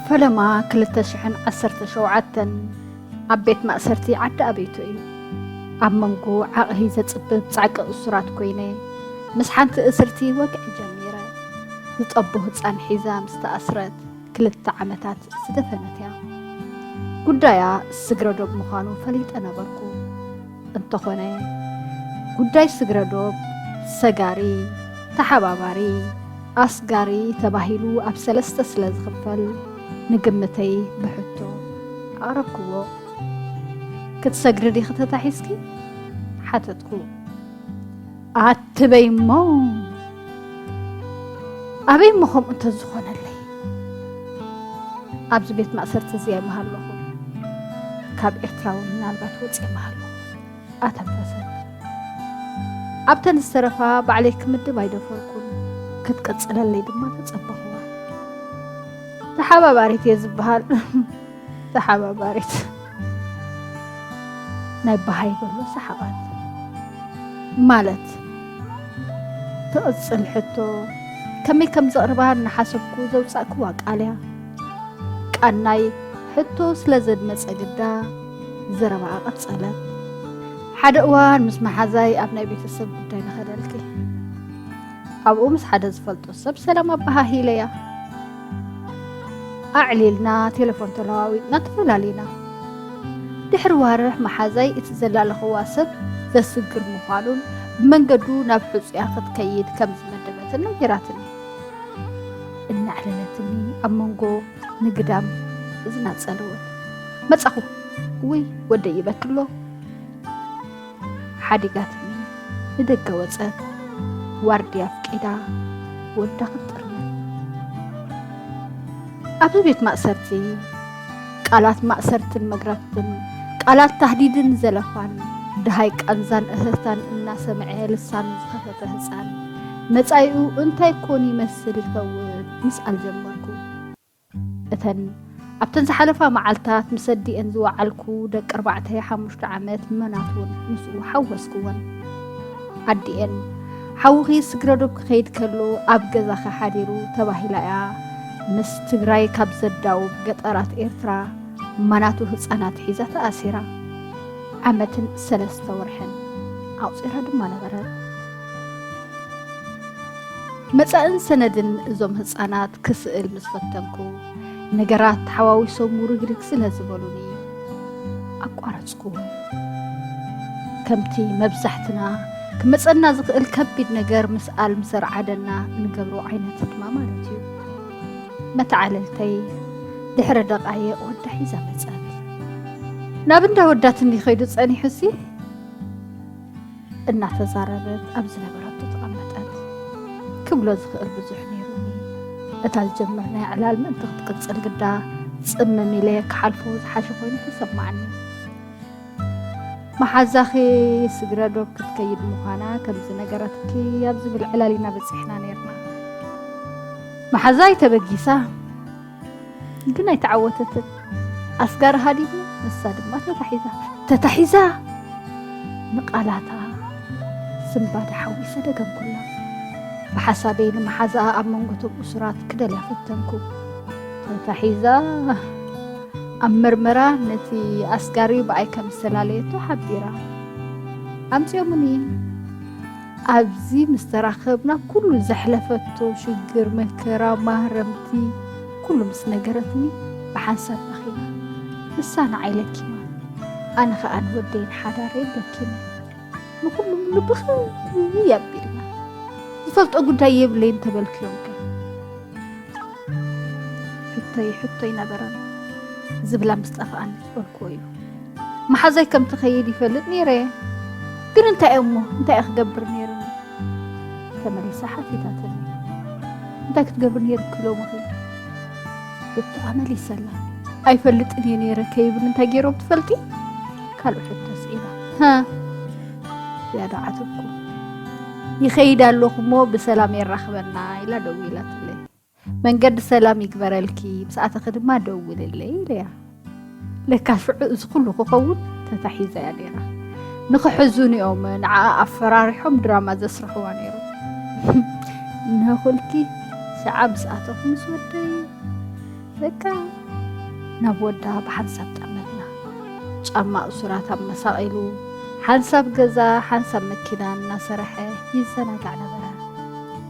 ፈለማ ክልተ ሽሕን ዓሰርተ ሸውዓተን ኣብ ቤት ማእሰርቲ ዓዲ ኣበይቶ እዩ። ኣብ መንጎ ዓቕሊ ዘጽብብ ጻዕቂ እሱራት ኮይነ፣ ምስ ሓንቲ እስርቲ ወግዒ ጀሚረ። ዝጠቡ ህጻን ሒዛ ምስ ተኣስረት ክልተ ዓመታት ዝደፈነት እያ። ጉዳያ ስግረዶብ ምዃኑ ፈሊጠ ነበርኩ። እንተኾነ፣ ጉዳይ ስግረዶብ ሰጋሪ፣ ተሓባባሪ፣ ኣስጋሪ ተባሂሉ ኣብ ሰለስተ ስለ ዝኽፈል፣ ንግምተይ ብሕቶ ኣቕረብክዎ። "ክትሰግሪ ዲኺ ተታሒዝኪ?" ሓተትኩ። "ኣትበይ እሞ፣ ኣበይ እሞ ከምኡ እንተዝኾነለይ? ኣብዚ ቤት ማእሰርቲ እዚ እየ ምሃለኹ። ካብ ኤርትራ እውን ምናልባት ወፂኤ ምሃለኹ።" ኣተንፈሰት። ኣብተን ዝተረፋ ባዕለይ ክምድብ ኣይደፈርኩን። ክትቅጽለለይ ድማ ተጸበኹዋ። "ተሓባባሪት እየ ዝበሃል።" "ተሓባባሪት?" ናይ በሃይ በሎ ሰሓቓት። "ማለት?" ትቕጽል ሕቶ ከመይ ከም ዘቕርባ እናሓሰብኩ ዘውጻእክዋ ቃል እያ። ቃናይ ሕቶ ስለ ዘድመጸ ግዳ ዘረባኣ ቀጸለት። "ሓደ እዋን ምስ መሓዛይ ኣብ ናይ ቤተሰብ ጉዳይ ንኸደልኪ። ኣብኡ ምስ ሓደ ዝፈልጦ ሰብ ሰላም ኣበሃሂለያ። ኣዕሊልና ቴሌፎን ተለዋዊጥና ተፈላሊና። ድሕሪ ዋርሕ መሓዛይ እቲ ዘላለኽዋ ሰብ ዘስግር ምዃኑን ብመንገዱ ናብ ሕጹያ ክትከይድ ከም ዝመደበትን ነጊራትኒ። እናዕለለትኒ ኣብ መንጎ ንግዳም እዝና ጸለወት። መጻኹ። ውይ፣ ወደይ ይበኪ ኣሎ። ሓዲጋትኒ ንደገ ወጸት። ዋርድያ ኣፍቂዳ ወዳ ክትጥርነፍ። ኣብዚ ቤት ማእሰርቲ ቃላት ማእሰርትን መግራፍትን፣ ቃላት ታህዲድን ዘለፋን፣ ደሃይ ቃንዛን እህህታን እናሰምዐ ልሳኑ ዝኸፈተ ህጻን፣ መጻኢኡ እንታይ ኮን ይመስል ይኸውን ምስኣል ጀመርኩ። እተን ኣብተን ዝሓለፋ መዓልታት ምስ ኣዲኤን ዝወዓልኩ ደቂ ኣርባዕተ ሓሙሽተ ዓመት መናት እውን ምስኡ ሓወስክወን። ኣዲኤን፣ "ሓውኺ ስግረዶብ ክኸይድ ከሎ ኣብ ገዛኺ ሓዲሩ" ተባሂላ እያ ምስ ትግራይ ካብ ዘዳውብ ገጠራት ኤርትራ ማናቱ ህጻናት ሒዛ ተኣሲራ። ዓመትን ሰለስተ ወርሕን ኣቑጺራ ድማ ነበረት። መጻእን ሰነድን እዞም ህጻናት ክስእል ምስ ፈተንኩ፣ ነገራት ተሓዋዊሶም ውርግርግ ስለ ዝበሉኒ ኣቋረጽኩ። ከምቲ መብዛሕትና ክመጸና ዝኽእል ከቢድ ነገር ምስኣል ምስ ኣርዓደና እንገብሮ ዓይነት ድማ ማለት እዩ። መተዓለልተይ ድሕሪ ደቓይቕ ወዳ ሒዛ መጸት። "ናብ እንዳ ወዳትኒ ከይዱ ጸኒሑሲ?" እናተዛረበት ኣብ ዝነበረቶ ተቐመጠት። ክብሎ ዝኽእል ብዙሕ ነይሩኒ። እታ ዝጀመርናያ ዕላል ምእንቲ ክትቅጽል ግዳ ጽምም ኢለ ክሓልፎ ዝሓሸ ኮይኑ ተሰማዓኒ። "መሓዛኺ ስግረዶብ ክትከይድ ምዃና ከም ዝነገረትኪ ኣብ ዝብል ዕላል ኢና በጺሕና ነይርና። መሓዛይ ተበጊሳ፣ ግን ኣይተዓወተትን። ኣስጋሪ ሃዲሙ፣ ንሳ ድማ ተታሒዛ።" "ተታሒዛ?" ንቓላታ ስንባደ ሓዊሰ ደገምኩላ። ብሓሳበይ ንመሓዛኣ ኣብ መንጎ እቶም እሱራት ክደልያ ፈተንኩ። "ተታሒዛ?" ኣብ መርመራ ነቲ ኣስጋሪ ብኣይ ከም ዝተላለየቶ ሓቢራ። ኣምጺኦምኒ። ኣብዚ ምስ ተራኸብና ኩሉ ዘሕለፈቶ ሽግር፣ መከራ፣ ማህረምቲ ኩሉ ምስ ነገረትኒ ብሓንሳብ በኺና። ንሳ ንዓይ ለኪማ፣ ኣነ ኸኣ ንወደይን ሓዳረይን ለኪመ። ንኹሉ ምሉ ብኽይ ኣቢልና። ዝፈልጦ ጉዳይ የብለይን እንተበልክዮም ከ? ሕቶይ ሕቶ ኣይነበረን። ዝብላ ምስ ጠፍኣኒ ዝበልክዎ እዩ። መሓዛይ ከም ትኸይድ ይፈልጥ ነይረ። ግን እንታይ እሞ፣ እንታይ እየ ክገብር ነይሩኒ? ተመሊሳ ሓቲታትኒ። እንታይ ክትገብር ነይሩኪ ሎምኺ? ሕቶኣ መሊሰላ። ኣይፈልጥን እየ ነይረ ከይብል እንታይ ገይሮም ትፈልጢ? ካልእ ሕቶ ስዒባ። ሃ? ዝያዳ ዓተብኩ። ይኸይድ ኣለኹ እሞ ብሰላም የራኽበና ኢላ ደዊላትለይ። መንገዲ ሰላም ይግበረልኪ፣ ምስ ኣተኺ ድማ ደውልለይ ኢለያ። ለካ ሽዑ እዚ ኩሉ ክኸውን ተታሒዛ እያ ነይራ። ንኽሕዙኒ እዮም ንዓኣ ኣፈራሪሖም ድራማ ዘስርሕዋ ነይሮም። ነኹልኪ ሽዓ ምስ ኣተኹ ምስ ወደይ በቃ ናብ ወዳ ብሓንሳብ ጠመትና። ጫማ እሱራት ኣመሳቒሉ ሓንሳብ ገዛ ሓንሳብ መኪና እናሰረሐ ይዘናጋዕ ነበረ።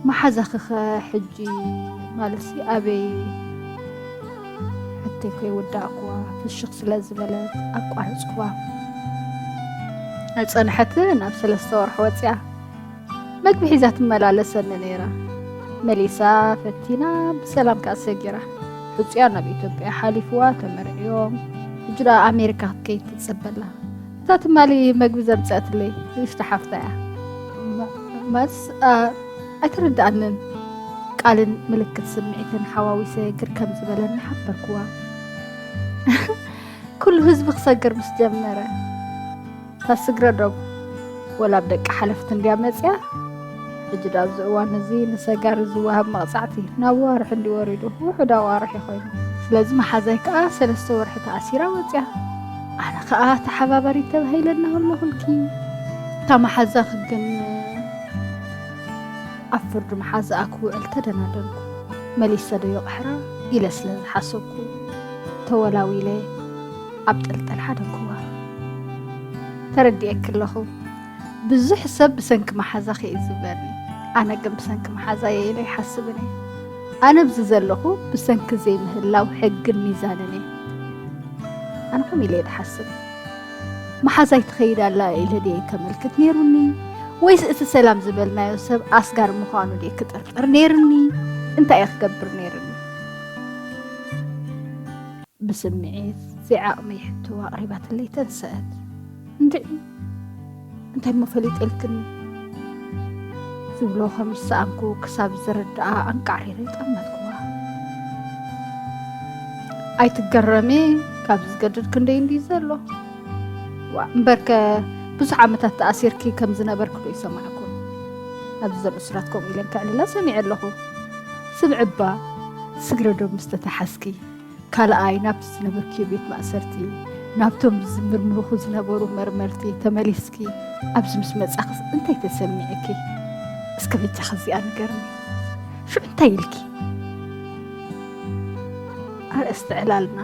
መሓዛኺኸ ሕጂ ማለትሲ ኣበይ? ሕቶይ ከይወዳእኩዋ ፍሽኽ ስለ ዝበለት ኣቋረጽኩዋ። ኣይጸንሐትን፣ ኣብ ሰለስተ ወርሒ ወጺኣ። መግቢ ሒዛ ትመላለሰኒ ነይራ። መሊሳ ፈቲና ብሰላም ከኣ ሰጊራ። ሕጹያ ናብ ኢትዮጵያ ሓሊፍዋ ተመርዕዮም። ሕጂ ደኣ ኣሜሪካ ክትከይድ ትጽበላ። እታ ትማሊ መግቢ ዘምጸእትለይ ንእሽቶ ሓፍታ እያ። ማ-፣ ማስ፣ ኣ፣ ኣይተረድኣንን። ቃልን ምልክት ስምዒትን ሓዋዊሰ ግር ከም ዝበለኒ ሓበርክዋ። ኩሉ ህዝቢ ክሰግር ምስ ጀመረ፣ እታ ስግረ ዶብ ወላ ኣብ ደቂ ሓለፍቲ እንድያ መጽያ። ሕጂ ዳብዚ እዋን እዚ ንሰጋሪ ዝወሃብ መቕጻዕቲ ናብ ኣዋርሕ እንዲ ወሪዱ፣ ውሑድ ኣዋርሕ እዩ ኮይኑ። ስለዚ መሓዛይ ከኣ ሰለስተ ወርሒ ተኣሲራ ወጽያ። ኣነ ከኣ ተሓባባሪት ተባሂለ እናበለኹልኪ፣ እታ መሓዛኺ ግን ኣብ ፍርዲ መሓዛኣ ክውዕል ተደናደንኩ። መሊሰ ዶ ይቕሕራ ኢለ ስለ ዝሓሰብኩ፣ ተወላዊለ ኣብ ጠልጠል ሓደግኩዋ። ተረዲኤኪ ኣለኹ። ብዙሕ ሰብ ብሰንኪ መሓዛኺ እዩ ዝብለኒ። ኣነ ግን ብሰንኪ መሓዛየ ኢለ ኣይሓስብን እየ። ኣነ ኣብዚ ዘለኹ ብሰንኪ ዘይምህላው ሕግን ሚዛንን እየ። ኣነ ከምኡ ኢለ እየ ዝሓስብ። መሓዛይ ትኸይድ ኣላ ኢለ ድየ ከመልክት ነይሩኒ? ወይስ እቲ ሰላም ዝበልናዮ ሰብ ኣስጋሪ ምዃኑ ድየ ክጥርጥር ነይሩኒ? እንታይ እየ ክገብር ነይሩኒ? ብስምዒት ዘይዓቕመይ ሕቶ ኣቕሪባትለይ ተንስአት። እንድዒ፣ እንታይ እሞ ፈሊጠልክኒ? ዝብሎ ከም ዝሰኣንኩ ክሳብ ዝርድኣ ኣንቃዕሪረ ጠመትኩዋ። ኣይትገረሚ፣ ካብ ዝገድድ ክንደይ እንድዩ ዘሎ። ዋ፣ እምበርከ ብዙሕ ዓመታት ተኣሲርኪ ከም ዝነበርኪ ዶ ይሰማዕኩ? ኣብዚ ዘሎ እሱራት ከምኡ ኢለን ከዕልላ ሰሚዐ ኣለኹ። ስምዒ እባ፣ ስግረ ዶብ ምስ ተተሓዝኪ፣ ካልኣይ ናብቲ ዝነበርክዮ ቤት ማእሰርቲ፣ ናብቶም ዝምርምሩኹ ዝነበሩ መርመርቲ ተመሊስኪ ኣብዚ ምስ መጻኽስ እንታይ ተሰሚዕኪ? እስከ በጃኺ እዚኣ ንገርኒ። ሽዑ እንታይ ኢልኪ? ኣርእስቲ ዕላልና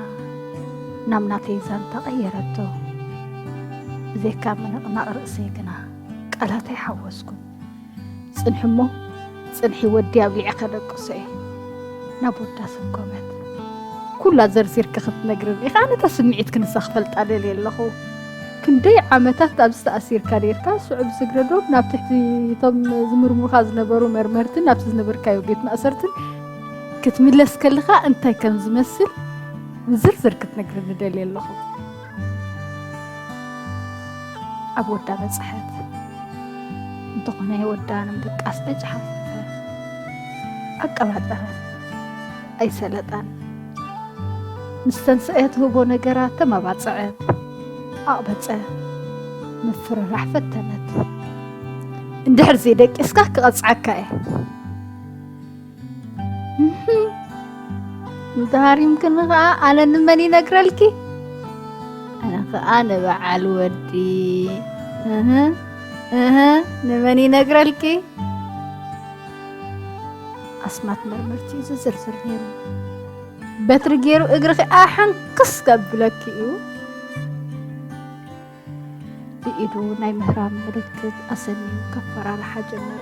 ናብ ናተይ ዛንታ ቀየረቶ። ብዘይካ ምንቕናቕ ርእሰይ ግና ቃላት ኣይሓወስኩን። ጽንሒ እሞ ጽንሒ፣ ወዲ ኣብሊዐ ከደቅሶ እየ። ናብ ወዳ ሰጎመት። ኩላ ዘርዚርኪ ክትነግርኒ ኢኻ፣ ኣነ እታ ስምዒትኪ ንሳ ክፈልጣ ደልየ ኣለኹ። ክንደይ ዓመታት ኣብዚ ተኣሲርካ ነይርካ፣ ሽዑ ብስግረ ዶብ ናብ ትሕቲ እቶም ዝምርምሩኻ ዝነበሩ መርመርትን ናብቲ ዝነበርካዮ ቤት ማእሰርትን ክትምለስ ከለኻ እንታይ ከም ዝመስል ብዝርዝር ክትነግርኒ ደልየ ኣለኹ። ኣብ ወዳ በጽሐት። እንተኾነ ወዳ ንምድቃስ ዕጭ ሓፈፈ። ኣቀባጠረ። ኣይሰለጠን። ምስ ተንስአ ትህቦ ነገራት ተመባጽዐት። ኣቕበጸ። ምፍርራሕ ፈተነት። እንድሕር ዘይደቂስካ ክቐጽዓካ እየ። እንተሃሪምክኒ ኸኣ ኣነ ንመን ይነግረልኪ? ኣነ ኸኣ ንበዓል ወዲ። እህ፣ እህ፣ ንመን ይነግረልኪ? ኣስማት መርመርቲ እዩ ዝዝርዝር ነይሩ። በትሪ ገይሩ እግርኺ ኣሕንክስ ከብለኪ እዩ። ብኢዱ ናይ ምህራም ምልክት ኣሰንዩ ከፈራርሓ ጀመረ።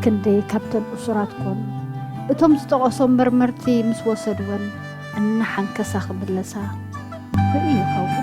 ክንደይ ካብተን እሱራት ኮን እቶም ዝጠቐሶም መርመርቲ ምስ ወሰድወን እናሓንከሳ ክምለሳ ርእዩ ይኸውን።